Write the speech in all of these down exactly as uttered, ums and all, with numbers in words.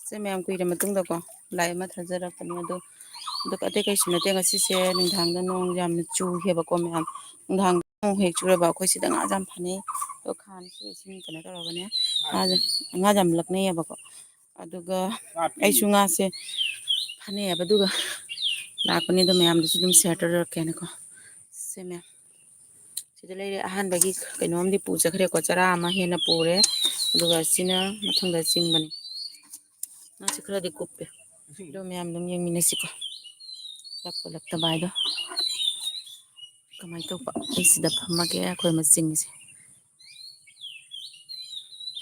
ꯁꯦ ꯃꯌꯥꯝ, ꯀꯨꯏꯔ ꯃꯇꯨꯡꯗꯀꯣ ꯂꯥꯏ ꯑꯃ ꯊꯥꯖꯔꯛꯄꯅꯦ꯫ ꯑꯗꯣ, ꯑꯗꯣ ꯑꯇꯩ ꯀꯩꯁꯨ ꯅꯠꯇꯦ, ꯉꯁꯤꯁꯦ ꯅꯨꯡꯗꯥꯡꯗ ꯅꯣꯡ ꯌꯥꯝꯅ ꯆꯨꯈꯤꯕꯀꯣ ꯃꯌꯥꯝ꯫ ꯅꯨꯡꯗꯥꯡꯗ ꯅꯣꯡ ꯍꯦꯛ ꯆꯨꯔꯕ ꯑꯩꯈꯣꯏ ꯁꯤꯗ ꯉꯥ ꯌꯥꯝ ꯐꯥꯅꯩ꯫ ꯑꯗꯣ ꯈꯥꯟꯁꯨ ꯏꯁꯤꯡ ꯀꯩꯅꯣ ꯇꯧꯔꯒꯅꯦ, ꯉꯥ, ꯉꯥ ꯌꯥꯝ ꯂꯛꯅꯩꯌꯦꯕꯀꯣ꯫ ꯑꯗꯨꯒ ꯑꯩꯁꯨ ꯉꯥꯁꯦ ꯐꯥꯅꯩꯌꯦꯕ, ꯑꯗꯨꯒ ꯂꯥꯛꯄꯅꯦ꯫ ꯑꯗꯣ ꯃꯌꯥꯝꯗꯁꯨ ꯑꯗꯨꯝ ꯁꯤꯌꯔ ꯇꯧꯖꯔꯛꯀꯦꯅꯀꯣ꯫ ꯁꯦ ꯃꯌꯥꯝ, ꯁꯤꯗ ꯂꯩꯔꯦ꯫ ꯑꯍꯥꯟꯕꯒꯤ ꯀꯩꯅꯣꯝꯗꯤ ꯄꯨꯖꯈ꯭ꯔꯦꯀꯣ, ꯆꯔꯥ ꯑꯃ ꯍꯦꯟꯅ ꯄꯨꯔꯦ꯫ ꯑꯗꯨꯒ ꯁꯤꯅ ꯃꯊꯪꯗ ꯆꯤꯡꯕꯅꯤ꯫ ꯉꯥꯁꯤ ꯈꯔꯗꯤ ꯀꯨꯞꯄꯦ꯫ ꯑꯗꯣ ꯃꯌꯥꯝ ꯑꯗꯨꯝ ꯌꯦꯡꯃꯤꯟꯅꯁꯤꯀꯣ꯫ ꯂꯛꯄ ꯂꯛꯇꯕ ꯍꯥꯏꯗꯣ꯫ ꯀꯃꯥꯏꯅ ꯇꯧꯕ? ꯑꯩ ꯁꯤꯗ ꯐꯝꯃꯒꯦ, ꯑꯩꯈꯣꯏ ꯑꯃ ꯆꯤꯡꯁꯦ꯫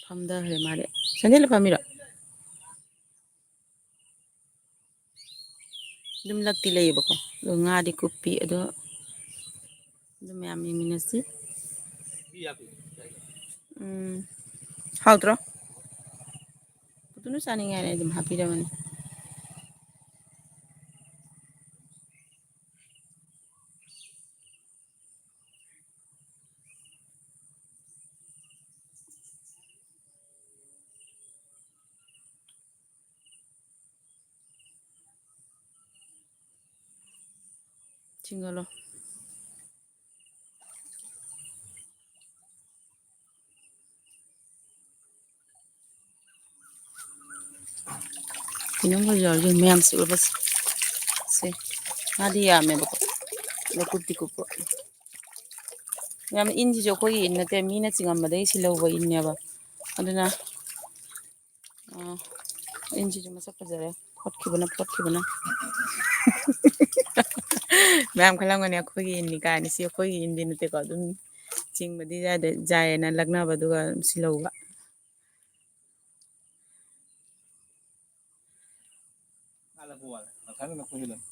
ꯐꯝꯊꯈ꯭ꯔꯦ ꯃꯥꯗꯤ꯫ ꯁꯦꯟꯗꯦꯜꯗ ꯐꯝꯃꯤꯔꯣ? ꯑꯗꯨꯝ ꯂꯛꯇꯤ ꯂꯩꯌꯦꯕꯀꯣ, ꯑꯗꯣ ꯉꯥꯗꯤ ꯀꯨꯞꯄꯤ꯫ ꯑꯗꯣ ꯑꯗꯨ ꯃꯌꯥꯝ ꯌꯦꯡꯃꯤꯟꯅꯁꯤ꯫ ꯎꯝ, ꯍꯥꯎꯇ꯭ꯔꯣ? ꯄꯨꯇꯨꯅ ꯆꯥꯅꯤꯡꯉꯦ ꯍꯥꯏꯅ ꯑꯗꯨꯝ ꯍꯥꯞꯄꯤꯔꯕꯅꯤ꯫ ꯆꯤꯡꯍꯜꯂꯣ꯫ ꯀꯩꯅꯣꯝꯒ ꯌꯥꯎꯔꯤ ꯃꯌꯥꯝꯁꯦ ꯎꯔꯕꯁꯦ꯫ ꯁꯦ, ꯉꯥꯗꯤ ꯌꯥꯝꯃꯦꯕꯀꯣ, ꯑꯗꯣ ꯀꯨꯞꯇꯤ ꯀꯨꯞꯄ꯫ ꯌꯥꯝ, ꯏꯟꯁꯤꯁꯨ ꯑꯩꯈꯣꯏꯒꯤ ꯏꯟ ꯅꯠꯇꯦ, ꯃꯤꯅ ꯆꯤꯡꯉꯝꯕꯗꯒꯤ ꯁꯤꯜꯍꯧꯕ ꯏꯟꯅꯦꯕ꯫ ꯑꯗꯨꯅ, ꯑ, ꯏꯟꯁꯤꯁꯨ ꯃꯁꯛ ꯐꯖꯔꯦ, ꯐꯣꯠꯈꯤꯕꯅ, ꯐꯣꯠꯈꯤꯕꯅ꯫ ꯃꯌꯥꯝ ꯈꯜꯂꯝꯒꯅꯤ ꯑꯩꯈꯣꯏꯒꯤ ꯏꯟꯅꯤ ꯀꯥꯏꯅ꯫ ꯁꯤ ꯑꯩꯈꯣꯏꯒꯤ ꯏꯟꯗꯤ ꯅꯠꯇꯦꯀꯣ, ꯑꯗꯨꯝ ꯆꯤꯡꯕꯗꯤ ꯌꯥꯗꯦ, ꯌꯥꯏꯌꯦꯅ ꯂꯛꯅꯕ, ꯑꯗꯨꯒ ꯑꯗꯨꯝ ꯁꯤꯜꯍꯧꯕ꯫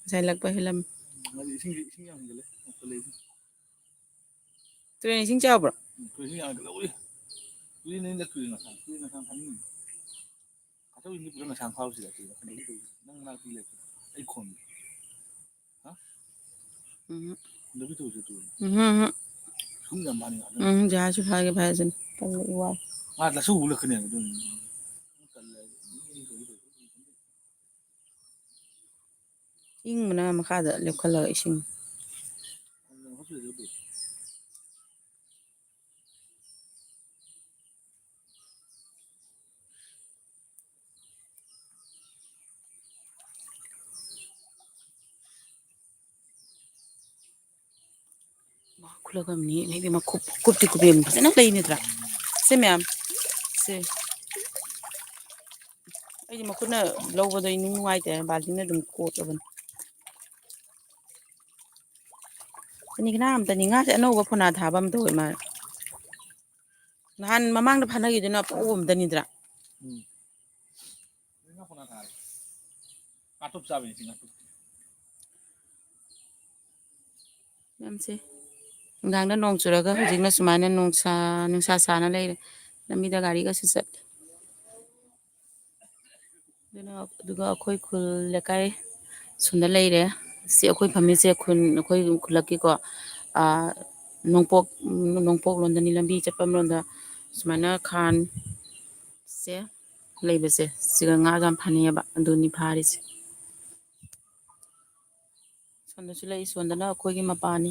ꯉꯁꯥꯏ ꯂꯛꯄ ꯍꯦꯜꯂꯝꯃꯤ꯫ ꯇꯨꯔꯦꯟ ꯏꯁꯤꯡ ꯆꯥꯎꯕ꯭ꯔꯣ? ꯎꯝ꯫ ꯎꯝ꯫ ꯎꯝ꯫ ꯖꯍꯥꯖꯁꯨ ꯐꯥꯒꯦ ꯐꯥꯖꯅꯤ꯫ ꯇꯜꯂꯦ, ꯑꯩ ꯋꯥꯏ꯫ ꯉꯥ ꯂꯁꯨ ꯎꯂꯛꯀꯅꯦꯕ ꯑꯗꯨꯝ꯫ ꯇꯜꯂꯦ꯫ ꯏꯪꯕꯅ ꯃꯈꯥꯗ ꯂꯦꯞꯈꯠꯂꯒ ꯏꯁꯤꯡ꯫ ꯈꯨꯠꯂꯛ ꯑꯃꯅꯤ꯫ ꯑꯩꯗꯤ ꯃꯈꯨꯞ ꯀꯨꯞꯇꯤ ꯀꯨꯞꯄꯦ, ꯐꯖꯅ ꯂꯩꯅꯗ꯭ꯔꯥ? ꯁꯦ ꯃꯌꯥꯝ, ꯁꯦ꯫ ꯑꯩꯗꯤ ꯃꯈꯨꯠꯅ ꯂꯧꯕꯗꯣ ꯑꯩ ꯅꯨꯡ ꯅꯨꯡꯉꯥꯏꯇꯦ, ꯕꯥꯜꯇꯤꯟꯅ ꯑꯗꯨꯝ ꯀꯣꯠꯂꯕꯅꯤ꯫ ꯑꯅꯤ ꯀꯅꯥ ꯑꯝꯇꯅꯤ꯫ ꯉꯥꯁꯦ ꯑꯅꯧꯕ ꯐꯣꯅꯥ ꯊꯥꯕ ꯑꯃ ꯇꯧꯋꯦ ꯃꯥ꯫ ꯅꯍꯥꯟ ꯃꯃꯥꯡꯗ ꯐꯥꯅꯈꯤꯗꯨꯅ ꯑꯄꯧꯕ ꯑꯝꯇꯅꯤꯗ꯭ꯔꯥ? ꯎꯝ꯫ ꯉꯥ ꯐꯣꯅꯥ ꯊꯥꯔꯦ꯫ ꯉꯥꯇꯨꯞ ꯆꯥꯕꯩꯅꯤ ꯁꯤ ꯉꯥꯇꯨꯞ꯫ ꯃꯌꯥꯝꯁꯦ, ꯅꯨꯡꯗꯥꯡꯗ ꯅꯣꯡ ꯆꯨꯔꯒ ꯍꯧꯖꯤꯛꯅ ꯁꯨꯃꯥꯏꯅ ꯅꯨꯡꯁꯥ, ꯅꯨꯡꯁꯥ ꯁꯥꯅ ꯂꯩꯔꯦ꯫ ꯂꯝꯕꯤꯗ ꯒꯥꯔꯤꯒꯁꯨ ꯆꯠꯂꯦ꯫ ꯑꯗꯨꯅ, ꯑꯗꯨꯒ ꯑꯩꯈꯣꯏ ꯈꯨꯜ ꯂꯩꯀꯥꯏ ꯁꯣꯝꯗ ꯂꯩꯔꯦ꯫ ꯁꯤ ꯑꯩꯈꯣꯏ ꯐꯝꯃꯤꯁꯦ ꯈꯨꯟ, ꯑꯩꯈꯣꯏ ꯈꯨꯜꯂꯛꯀꯤꯀꯣ, ꯑꯥ, ꯅꯣꯡꯄꯣꯛ, ꯅꯣꯡꯄꯣꯛ ꯂꯣꯝꯗꯅꯤ, ꯂꯝꯕꯤ ꯆꯠꯐꯝ ꯂꯣꯝꯗ ꯁꯨꯃꯥꯏꯅ ꯈꯥꯟ ꯁꯦ ꯂꯩꯕꯁꯦ, ꯁꯤꯒ ꯉꯥꯒ ꯌꯥꯝ ꯐꯥꯅꯩꯌꯦꯕ, ꯑꯗꯨꯅꯤ ꯐꯥꯔꯤꯁꯦ꯫ ꯁꯣꯝꯗꯁꯨ ꯂꯩ, ꯁꯣꯝꯗꯅ ꯑꯩꯈꯣꯏꯒꯤ ꯃꯄꯥꯅꯤ꯫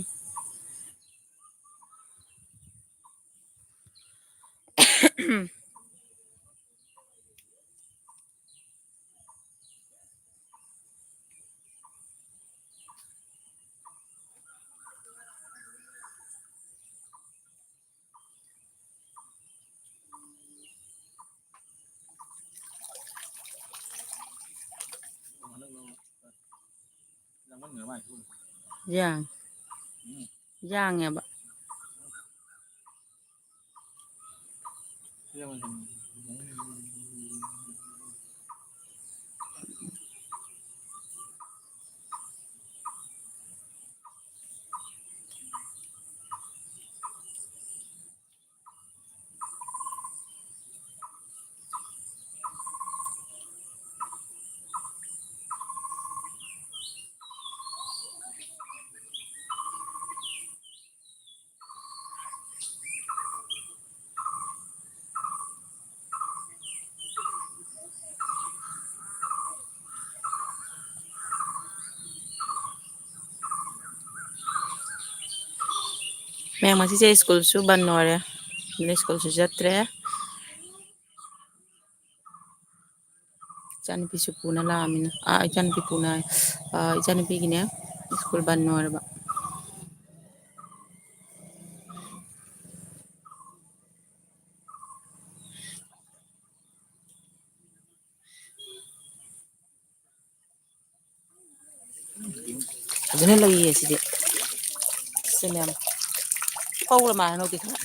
ꯌꯥꯡ-, ꯌꯥꯡꯉꯦꯕ꯫ ꯃꯌꯥꯝ, ꯉꯁꯤꯁꯦ ꯁ꯭ꯀꯨꯜꯁꯨ ꯕꯟ ꯑꯣꯏꯔꯦ, ꯑꯗꯨꯅ ꯁ꯭ꯀꯨꯜꯁꯨ ꯆꯠꯇ꯭ꯔꯦ꯫ ꯏꯆꯥꯅꯨꯄꯤꯁꯨ ꯄꯨꯅ ꯂꯥꯛꯑꯃꯤꯅ, ꯑꯥ, ꯏꯆꯥꯅꯨꯄꯤ ꯄꯨꯅ ꯍꯥꯏ, ꯑꯥ, ꯏꯆꯥꯅꯨꯄꯤꯒꯤꯅꯦ, ꯁ꯭ꯀꯨꯜ ꯕꯟ ꯑꯣꯏꯔꯕ꯫ ꯑꯗꯨꯅ ꯂꯩꯌꯦ ꯁꯤꯗꯤ꯫ ꯁꯤ ꯃꯌꯥꯝ ꯍꯧꯔ ꯃꯥꯜꯂꯦ ꯍꯟꯗꯛꯇꯤ ꯈꯔ꯫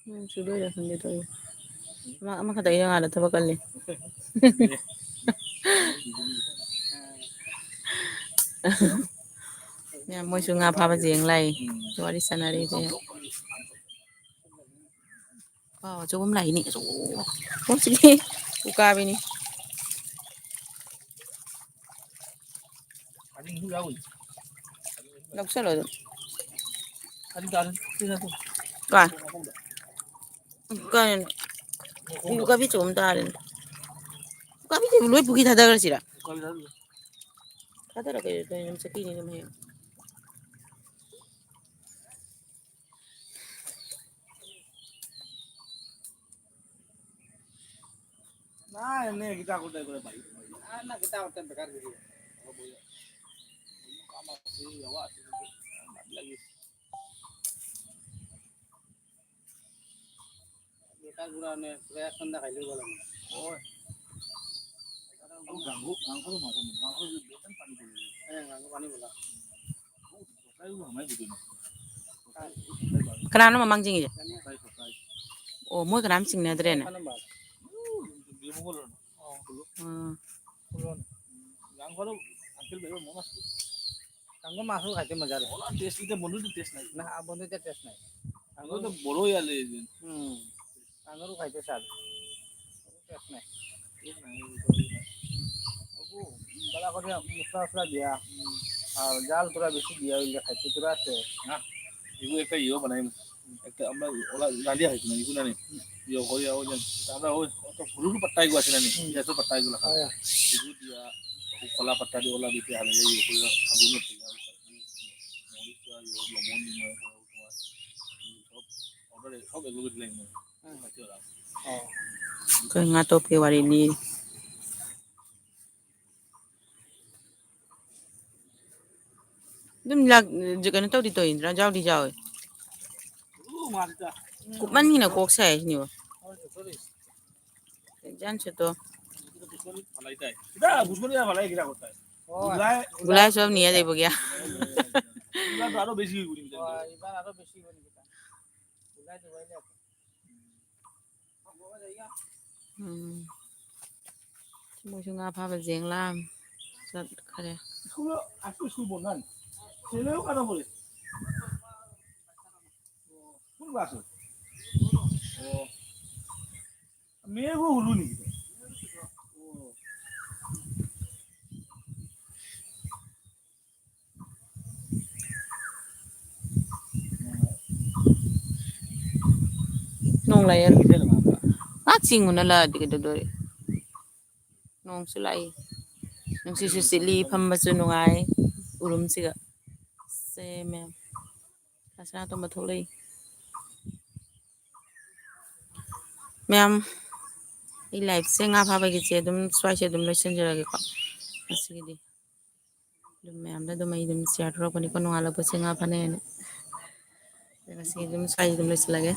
ꯅꯣꯡ ꯆꯨꯗꯣꯏꯔꯥ ꯈꯪꯗꯦ ꯇꯧꯔꯤ꯫ ꯑꯃ, ꯑꯃꯈꯛꯇ ꯌꯦꯡꯉꯥꯗ ꯊꯕꯛ ꯀꯜꯂꯤ꯫ ꯃꯌꯥꯝ ꯃꯣꯏꯁꯨ ꯉꯥ ꯐꯥꯕ ꯌꯦꯡ ꯂꯥꯛꯏ꯫ ꯋꯥꯔꯤ ꯁꯥꯟꯅꯔꯤꯁꯦ꯫ ꯋꯥꯎ, ꯑꯆꯧꯕ ꯑꯃ ꯂꯥꯛꯏꯅꯦ꯫ ꯑꯆꯧꯕ꯫ ꯑꯣ, ꯁꯤꯗꯤ ꯎꯀꯥꯕꯤꯅꯤ꯫ ꯂꯧꯁꯜꯂꯣ ꯑꯗꯨꯝ꯫ ꯀꯥꯏ? ꯀꯥꯏꯅꯣ? ꯎꯀꯥꯕꯤ ꯑꯆꯧꯕ ꯑꯃ ꯇꯥꯔꯦꯅꯦ꯫ ꯎꯀꯥꯕꯤꯁꯤꯕꯨ ꯂꯣꯏ ꯄꯨꯈ꯭ꯔꯤ ꯊꯥꯗꯈ꯭ꯔꯁꯤꯔꯥ? ꯊꯥꯗꯔ ꯀꯩꯗꯧꯗꯣꯏꯅꯣ? ꯆꯠꯈꯤꯅꯤ ꯑꯗꯨꯝ ꯍꯌꯦꯡ꯫ ꯀꯅꯥꯅꯣ ꯃꯃꯥꯡ ꯆꯤꯡꯉꯤꯁꯦ? ꯑꯣ, ꯃꯣꯏ ꯀꯅꯥꯝ ꯆꯤꯡꯅꯗ꯭ꯔꯦꯅꯦ꯫ ꯎꯝ꯫ ꯉꯥꯡꯕ ꯃꯥꯁꯨ ꯈꯥꯏꯇꯦ ꯃꯖꯥ ꯂꯩ꯫ ꯑꯣꯂꯥ ꯇꯦꯁ ꯏꯗ ꯕꯣꯟꯗꯨꯗꯤ ꯇꯦꯁ ꯅꯥꯏ꯫ ꯅꯍꯥ ꯕꯣꯟꯗꯨꯗꯤ ꯇꯦꯁ ꯅꯥꯏ꯫ ꯑꯗꯨꯗ ꯕꯣꯔꯣ ꯌꯥꯜꯂꯦ꯫ ꯎꯝ꯫ ꯉꯥꯡꯒꯔꯨ ꯈꯥꯏꯇꯦ ꯁꯥꯗ꯫ ꯇꯦꯁ ꯅꯥꯏ꯫ ꯇꯦꯁ ꯅꯥꯏ꯫ ꯑꯕꯨ ꯕꯥꯂꯥ ꯀꯣꯗꯤ ꯃꯨꯁꯂꯥ ꯎꯁꯂꯥ ꯗꯤꯌꯥ꯫ ꯑ, ꯖꯥꯜ ꯄꯨꯔꯥ ꯕꯦꯁꯤ ꯗꯤꯌꯥ ꯎꯏꯂꯦ ꯈꯥꯏꯇꯦ ꯄꯨꯔꯥ ꯁꯦ꯫ ꯍꯥ? ꯏꯕꯨ ꯑꯦꯛꯇ ꯌꯣ ꯕꯅꯥꯏ꯫ ꯑꯦꯛꯇ ꯑꯝꯕ ꯑꯣꯂꯥ ꯂꯥꯟꯗꯤꯌꯥ ꯈꯥꯏꯇꯦ ꯅꯥꯏ ꯏꯕꯨ ꯅꯥꯅꯤ꯫ ꯌꯣ ꯀꯣꯗꯤ ꯑꯣ ꯖꯥꯟ꯫ ꯇꯥꯕ꯭ꯔꯥ ꯍꯣꯏ꯫ ꯑꯣꯇꯣ ꯐꯨꯔꯨ ꯄꯠꯇꯥꯏ ꯒꯨ ꯑꯁꯤꯅꯅꯤ꯫ ꯎꯝ꯫ ꯌꯥꯁꯨ ꯄꯠꯇꯥꯏ ꯒꯨ ꯂꯥ꯫ ꯍꯣꯏ꯫ ꯏꯕꯨ ꯗꯤꯌꯥ꯫ ꯀꯣꯂꯥ ꯄꯠꯇꯥꯗꯤ ꯑꯣꯂꯥ ꯕꯤꯇꯦ ꯍꯥꯂꯦ ꯌꯣ ꯀꯣꯗꯤ ꯑꯕꯨ ꯅꯠꯇꯦ ꯌꯥ꯫ ꯑꯩꯈꯣꯏ ꯉꯥ ꯇꯣꯛꯄꯒꯤ ꯋꯥꯔꯤꯅꯤ꯫ ꯑꯗꯨꯝ ꯂꯥꯛ-, ꯀꯩꯅꯣ ꯇꯧꯗꯤ ꯇꯧꯏꯗꯅ, ꯌꯥꯎꯗꯤ ꯌꯥꯎꯋꯦ꯫ ꯀꯨꯞꯃꯟꯒꯤꯅ ꯀꯣꯛ ꯁꯥꯏ ꯍꯥꯏꯁꯤꯅꯦꯕ꯫ ꯖꯥꯟꯁꯦꯠꯇꯣ꯫ ꯒꯨꯂꯥꯏ ꯁꯣꯝ ꯅꯤꯌꯥ ꯂꯩꯕꯒꯤ꯫ ꯏꯕꯥꯅꯤ ꯑꯔꯣ ꯕꯦꯁꯤ ꯍꯨꯏ ꯒꯨꯂꯥꯏ ꯗꯨꯕꯥꯏ ꯂꯩ꯫ ꯎꯝ꯫ ꯃꯣꯏꯁꯨ ꯉꯥ ꯐꯥꯕ ꯌꯦꯡ ꯂꯥꯛꯑꯝ ꯆꯠꯈ꯭ꯔꯦ꯫ স্কুল, আজকে স্কুল বন্ধ না? ছেলেও কথা বলে। কোন ক্লাসে? ও। মেয়েও হলো নি? ও। ꯅꯣꯡ ꯂꯥꯛꯑꯦ꯫ ꯉꯥꯏꯍꯥꯛ ꯆꯤꯡꯉꯨꯅ ꯂꯥꯛꯑꯗꯤ ꯀꯩꯗꯧꯗꯣꯔꯤ? ꯅꯣꯡꯁꯨ ꯂꯥꯛꯏ꯫ ꯅꯨꯡꯁꯤꯠꯁꯨ ꯁꯤꯠꯂꯤ, ꯐꯝꯕꯁꯨ ꯅꯨꯡꯉꯥꯏ ꯎꯔꯨꯝꯁꯤꯒ꯫ ꯁꯦ ꯃꯌꯥꯝ꯫ ꯁꯅꯥꯇꯣꯝꯕ ꯊꯣꯛꯂꯛꯏ꯫ ꯃꯌꯥꯝ, ꯑꯩ ꯂꯥꯏꯐꯁꯦ ꯉꯥ ꯐꯥꯕꯒꯤꯁꯦ ꯑꯗꯨꯝ ꯁ꯭ꯋꯥꯏꯁꯦ ꯑꯗꯨꯝ ꯂꯣꯏꯁꯤꯟꯖꯔꯒꯦꯀꯣ ꯉꯁꯤꯒꯤꯗꯤ꯫ ꯑꯗꯨꯝ ꯃꯌꯥꯝꯗ ꯑꯗꯨꯝ ꯑꯩ ꯑꯗꯨꯝ ꯁꯤꯌꯥꯔ ꯇꯧꯔꯛꯄꯅꯤꯀꯣ, ꯅꯣꯡꯉꯥꯜꯂꯛꯄꯁꯦ ꯉꯥ ꯐꯥꯅꯩ ꯍꯥꯏꯅ꯫ ꯑꯗꯨ ꯉꯁꯤꯒꯤ ꯑꯗꯨꯝ ꯁ꯭ꯋꯥꯏꯗ ꯑꯗꯨꯝ ꯂꯣꯏꯁꯤꯜꯂꯒꯦ꯫